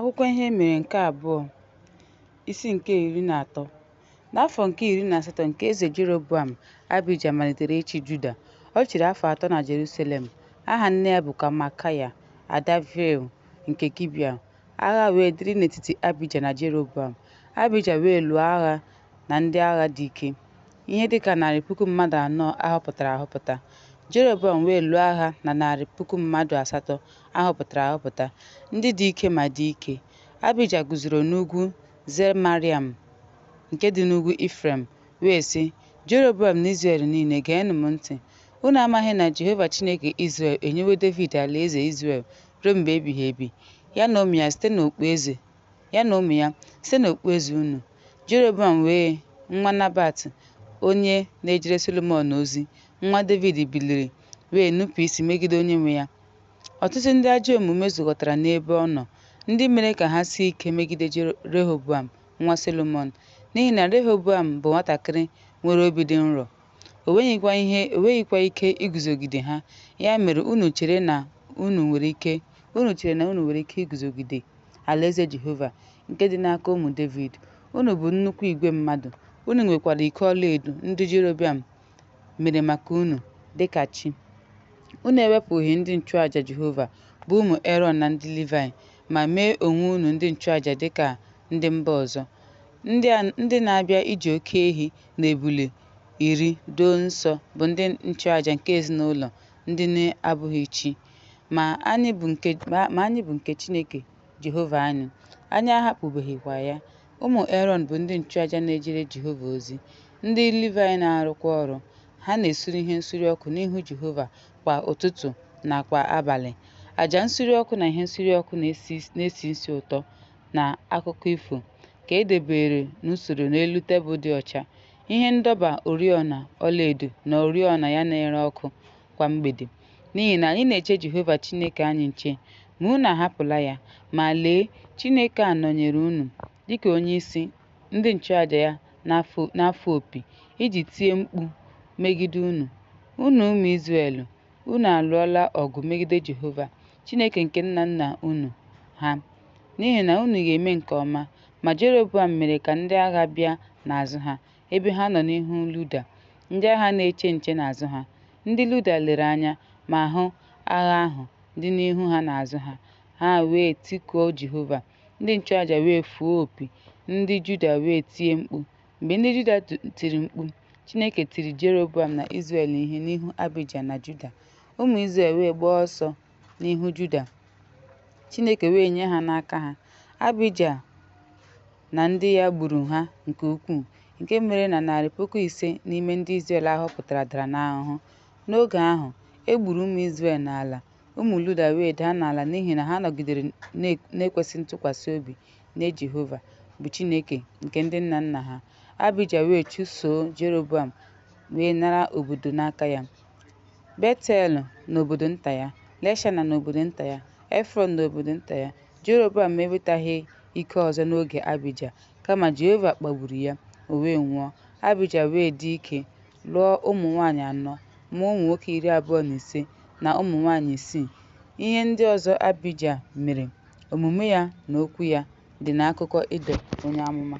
Akwụkwọ Ihe E Mere nke Abụọ, isi nke 13. N'afọ nke 18 nke eze Jeroboam, Abija malitere ịchị Juda. Ọ chịrị afọ 3 na Jerusalem. Aha nne ya bụkwa Maikaya ada Hiel nke Gibea. Agha wee dịrị n'etiti Abija na Jeroboam. Abija wee lụọ agha na ndị agha dị ike, ihe dị ka narị puku mmadụ 4 a họpụtara ahọpụta. Jeroboam wee lụọ agha na narị puku mmadụ 8 a họpụtara ahọpụta, ndị dị ike ma dị ike. Abija guzoro n'Ugwu Zemarayim nke dị n'ugwu Ifrem, wee sị, Jeroboam na Izrel niile, geenụ m ntị. Unu amaghị na Jehova Chineke Izrel enyewo Devid alaeze Izrel ruo mgbe ebighị ebi, ya na ụmụ ya site n'okpueze unu? Jeroboam wee nwa Nabat, onye na-ejere Solomọn ozi, nwa Devid biliri wee nupụ isi megide onyenwe ya. Ọtụtụ ndị ajọ omume zukọtara n'ebe ọ nọ, ndị mere ka ha sie ike megide Rehoboam nwa Solomọn, n'ihi na Rehoboam bụ nwatakịrị nwere obi dị nro, o nweghịkwa ike iguzogide ha. Ya mere unu chere na unu nwere ike iguzogide alaeze Jehova nke dị n'aka ụmụ Devid. Unu bụ nnukwu igwe mmadụ, unu nwekwara iko ọlaedo ndị Jeroboam mere maka unu dị ka chi. Unu ewepụghị ndị nchụàjà Jehova, bụ ụmụ Erọn na ndị Livaị, ma mee onwe unu ndị nchụàjà dị ka ndị mba ọzọ, ndị na-abịa iji oke ehi na ebule 10 doo nsọ bụ ndị nchụàjà nke ezinụlọ ndị na-abụghị chi. Ma anyị bụ nke Chineke Jehova anyị, anyị ahapụbeghịkwa ya. Ụmụ Erọn bụ ndị nchụàjà na-ejere Jehova ozi, ndị Livaị na-arụkwa ọrụ. Ha na-esure ihe nsure ọkụ n'ihu Jehova kwa ụtụtụ na kwa abalị, àjà nsure ọkụ na ihe nsure ọkụ na-esi ísì ụtọ na akụkọ ifo, ka e debere n'usoro n'elu tebụl dị ọcha, ihe ndọba oriọna ọlaedo na oriọna ya na-ere ọkụ kwa mgbede. N'ihi na anyị na-eche Jehova Chineke anyị nche, ma unu ahapụla ya. Ma lee, Chineke a nọnyeere unu dịka onyeisi ndị nchụàjà ya na-afụ opi iji tie mkpu megide unu. Unu ụmụ Izrel, unu alụọla ọgụ megide Jehova, Chineke nke nna nna unu ha, n'ihi na unu ga-eme nke ọma. Ma Jeroboam mere ka ndị agha bịa n'azụ ha, ebe ha nọ n'ihu Juda, ndị agha na-eche nche n'azụ ha. Ndị Juda lere anya ma hụ agha ahụ dị n'ihu ha na n'azụ ha, ha wee tikuo Jehova, ndị nchụàjà wee fụọ opi, ndị Juda wee tie mkpu. Mgbe ndị Juda tiri mkpu, Chineke tiri Jeroboam na Izrel ihe n'ihu Abija na Juda. Ụmụ Izrel wee gbaa ọsọ n'ihu Juda, Chineke wee nye ha n'aka ha. Abija na ndị ya gburu ha nke ukwuu, nke mere na narị puku 5 n'ime ndị Izrel a họpụtara dara n'ahụhụ. N'oge ahụ, e gburu ụmụ Izrel n'ala, ụmụ Juda wee daa n'ala n'ihi na ha nọgidere na-ekwesị ntụkwasị obi nye Jehova, bụ Chineke nke ndị nna nna ha. Abija wee chụsoo Jeroboam wee nara obodo n'aka ya, Betel na obodo nta ya, Leshana na obodo nta ya, Efrọn na obodo nta ya. Jeroboam enwetaghị ike ọzọ n'oge Abija, kama Jehova kpagburu ya, o wee nwụọ. Abija wee dị ike, lụọ ụmụ nwaanyị 4, mụọ ụmụ nwoke 25 na ụmụ nwaanyị 6. Ihe ndị ọzọ Abija mere, omume ya na okwu ya, dị n'akụkọ Ido onye amụma.